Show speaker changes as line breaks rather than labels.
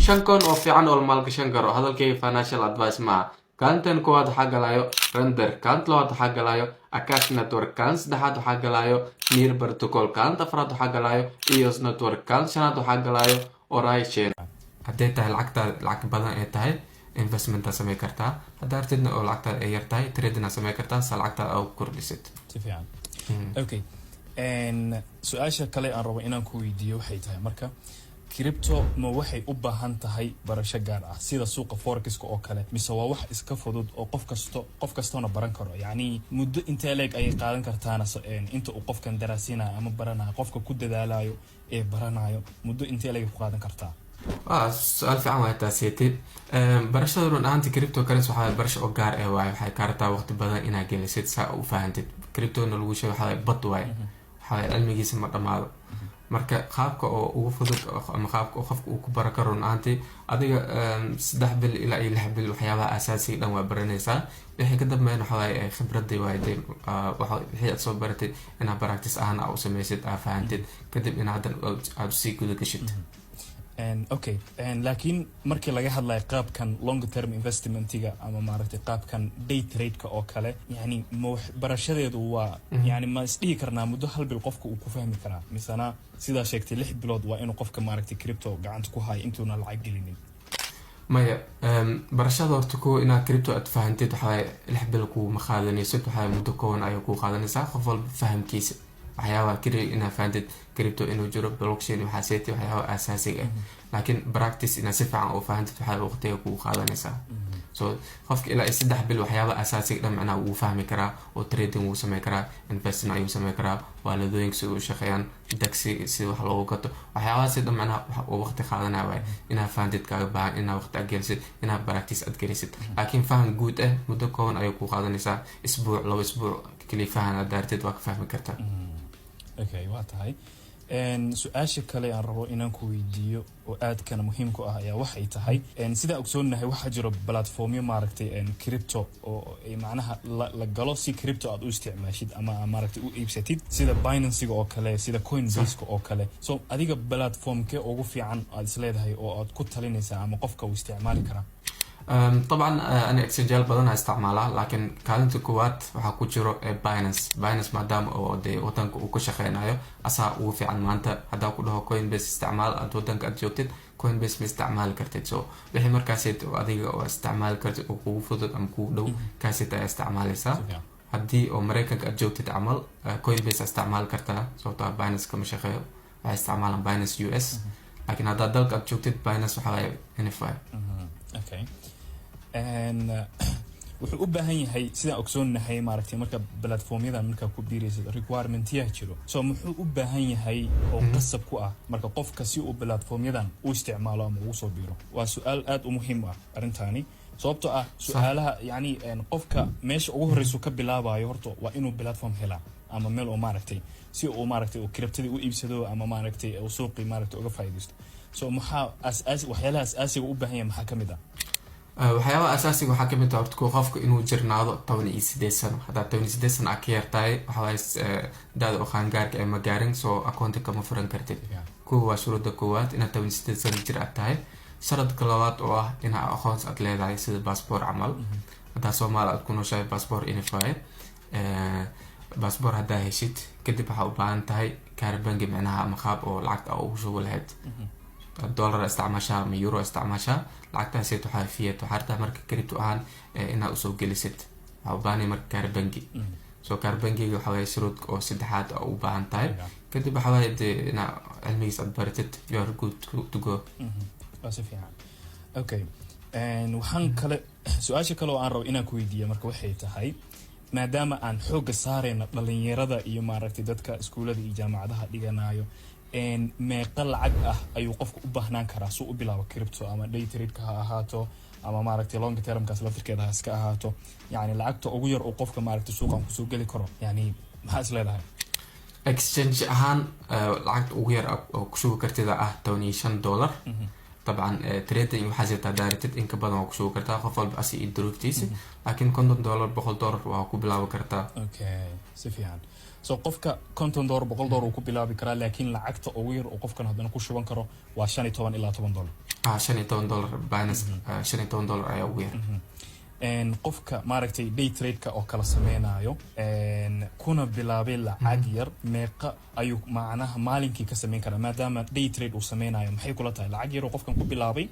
Shan coin oo fiican oo la maalgashan karo. Hadalkayga financial advice maaha. Kaalintan koowaad waxaa galayo Render, kaalinta labaad waxaa galayo Akash Network, kaalinta saddexaad waxaa galayo Near Protocol, kaalinta afraad waxaa galayo EOS Network, kaalinta shanaad waxaa galayo Oraichain. Hadday tahay lacagtaada lacag badan ay tahay, investment-aa samey kartaa. Haddaa artidna oo lacagtaada ay yar tahay, trading-aa samey kartaa sa lacagtaada aa u kordhisid.
Si fiican, okay. Su-aasha kale aan rabo inaan ku weydiiyo waxay tahay, marka crypto ma waxay u baahan tahay barasho gaar ah sida suuqa forex-ka oo kale, mise waa wax iska fudud oo qof kastona baran karo? Yacni muddo intee leeg ayay qaadan kartaana inta uu qofkan daraasinayo ama baranayo, qofka ku dadaalayo ee baranayo, muddo intee leeg ay ku qaadan kartaa?
Waa su-aal fiican waay taasiyati. Barashada run ahaanti cryptocurrency waxaa barasho oo gaar ah waaye. Waxay kaa rabtaa waqti badan inaad gelisid saa u fahantid. Crypto-na lagu sheego waxaa bad waaye, waxaa cilmigiisa ma dhamaado. Marka qaabka oo ugu fudud ama qaabka oo qofka uu ku baran karo, run ahaantii adiga 3 bil ilaa iyo 6 bil waxyaabaha asaasiga dhan waa baranaysaa. Wixii ka dambeyn waxa waaye khibradii waaye dee, wixii aad soo baratay inaad practice ahaan aa u sameysid, aa fahantid, kadib in haddan aad usii guda gashid.
Okay, laakiin markii laga hadlayo qaabkan long term investment-iga ama maaragtay qaabkan day trade-ka oo kale, yani ma barashadeedu waa, yani ma isdhihi karnaa muddo hal bil qofka uu ku fahmi karaa, misena sidaa sheegtay 6 bilood waa inuu qofka maaragtay crypto gacanta ku hayo intuuna lacag gelinin?
Maya, barashada horta ko inaad crypto aad fahantid waxaa 6 bil kuuma qaadanaysid. Waxaa muddo kooban ayay kuu qaadanaysaa qof walba fahamkiisa waxyaabaha keli inaad fahantid crypto inuu jiro, blockchain, waxaa seeti waxyaaba asaasiga ah. Laakiin practice inaad si fiican u fahantid waxaa waqtiga kugu qaadanaysaa. So qofka ilaa iyo 3 bil waxyaaba asaasiga dhan macnaha wuu fahmi karaa oo trading wuu samey karaa, investing ayuu samey karaa, wallet-ooyinka sida u shaqeeyaan, DEX-i sida wax loogu gato, waxyaabahaasi dhan macnaha wax uu waqti qaadanaya waay. Inaad fahantid kaaga baahan inaad waqti aad gelisid, inaad practice aad gelisid. Laakiin faham guud ah muddo kooban ayay kuu qaadanaysaa. Isbuuc, 2 isbuuc keliya fahan aad daartid waa ka fahmi kartaa.
Okay, waa tahay. Su-aasha kale aan rabo inaan ku weydiiyo oo aadkana muhiimku ah ayaa waxay tahay, sidaa ogsoonnahay waxaa jiro platform-yo maaragtay crypto oo ay macnaha la galo si crypto aad u isticmaashid ama maaragtay u iibsatid, sida Binance-ga oo kale, sida Coinbase-ka oo kale. So adiga platform-kee ugu fiican aad isleedahay oo aad ku talinaysaa ama qofka uu isticmaali karaa?
طبعا ana exchange badan isticmaalaa, laakiin kaalinta koowaad waxaa ku jiro Binance. Binance maadaama oo dee wadanka uu ka shaqeynayo, asaa ugu fiican. Maanta haddaa ku dhaho Coinbase isticmaal, aad wadanka aad joogtid Coinbase ma isticmaali kartid. So wixii markaasid adiga oo isticmaali kartid oo kugu fudud ama kugu dhow, kaasid ayaa isticmaaleysaa. Haddii oo Mareykanka aad joogtid camal, Coinbase isticmaali kartaa, sababtoo ah Binance kama shaqeeyo, waxay isticmaalaan Binance US. Laakiin haddaad dalka aad joogtid, Binance waxaa waaye nfi.
Okay, wuxuu u baahan yahay, sidaan ogsoonnahay maaragtay, marka platform-yadan markaa ku biiraysid requirement-yaha jiro. So muxuu u baahan yahay oo qasab ku ah marka qofka si uu platform-yadan u isticmaalo ama ugu soo biiro? Waa su-aal aada u muhiim ah arrintaani, sababtoo ah su-aalaha yacni qofka meesha ugu horreysu ka bilaabayo horta waa inuu platform helaa ama meel oo maaragtay si uu maaragtay uu crypto-dii u iibsado ama maaragtay uu suuqii maaragtay uga faa'iidaysto. So maxaa asaasi, waxyaalaha asaasiga u baahan yahay maxaa ka mid ah?
Waxyaabaha asaasiga waxaa kamid ah horta kuwa qofka inuu jirnaado 18 sano. Haddaad 18 sano aad ka yartahay, waxawaaye da-da oo qaangaarka ee ma gaarin, soo account-i kama furan kartid. Kuwa waa shuruudda koowaad, inaad 18 sano jir aad tahay. Sharadka labaad oo ah inaa aqoonsi aad leedahay, sida passport camal. Haddaa Soomaali aad ku nooshahay, passport inify passport haddaa heshid kadib, waxaa u baahan tahay kaar bangi micnaha ama qaab oo lacagta aa ugu shubi lahayd. Dollar isticmaashaa ama euro isticmaashaa, lacagtaaseet waxaa fiat waxaa rabtaa marka crypto ahaan inaad usoo gelisid, waxaa u baahanay marka kaar bangi. So kaar bangiga waxaa waye shuruudka oo saddexaad oo u baahan tahay. Kadib waxaa waye dee inaa cilmigiis aad baratid, you are good to go.
Waa si fiican. Okay, waxaan kale, su-aasha kale oo aan rabo inaan ku weydiiya marka waxay tahay, maadaama aan xoogga saarayna dhalinyarada iyo maaragtay dadka iskuullada iyo jaamacadaha dhiganayo, meeqa lacag ah ayuu qofka u baahnaan karaa si u bilaabo crypto, ama day trade-ka ha ahaato ama maaragtay long term-kaas laftirkeeda ha iska ahaato? Yani lacagta ugu yar uu qofka maaragtay suuqan kusoo geli karo, yani maxaa is leedahay?
Exchange ahaan lacagta ugu yar oo kushubi kartida ah $15. Dabcan trading waxaa jirtaa daaratid in ka badan waa kushubi kartaa, qof walba asi iyo duruuftiisa, laakiin $50, $100 waa ku bilaabi kartaa.
Okay, si fiican. So qofka $50, $100 uu ku bilaabi karaa, laakiin lacagta ugu yar uu qofkan haddana ku shuban karo waa 15 ilaa $10.
$15 Binance, $15 ayaa ugu yar.
Qofka maaragtay day trade-ka oo kala sameynayo kuna bilaabay lacag yar, meeqa ayuu macnaha maalinkii ka sameyn karaa, maadaama day trade uu sameynayo? Maxay kula tahay lacag yar oo qofkan ku bilaabay?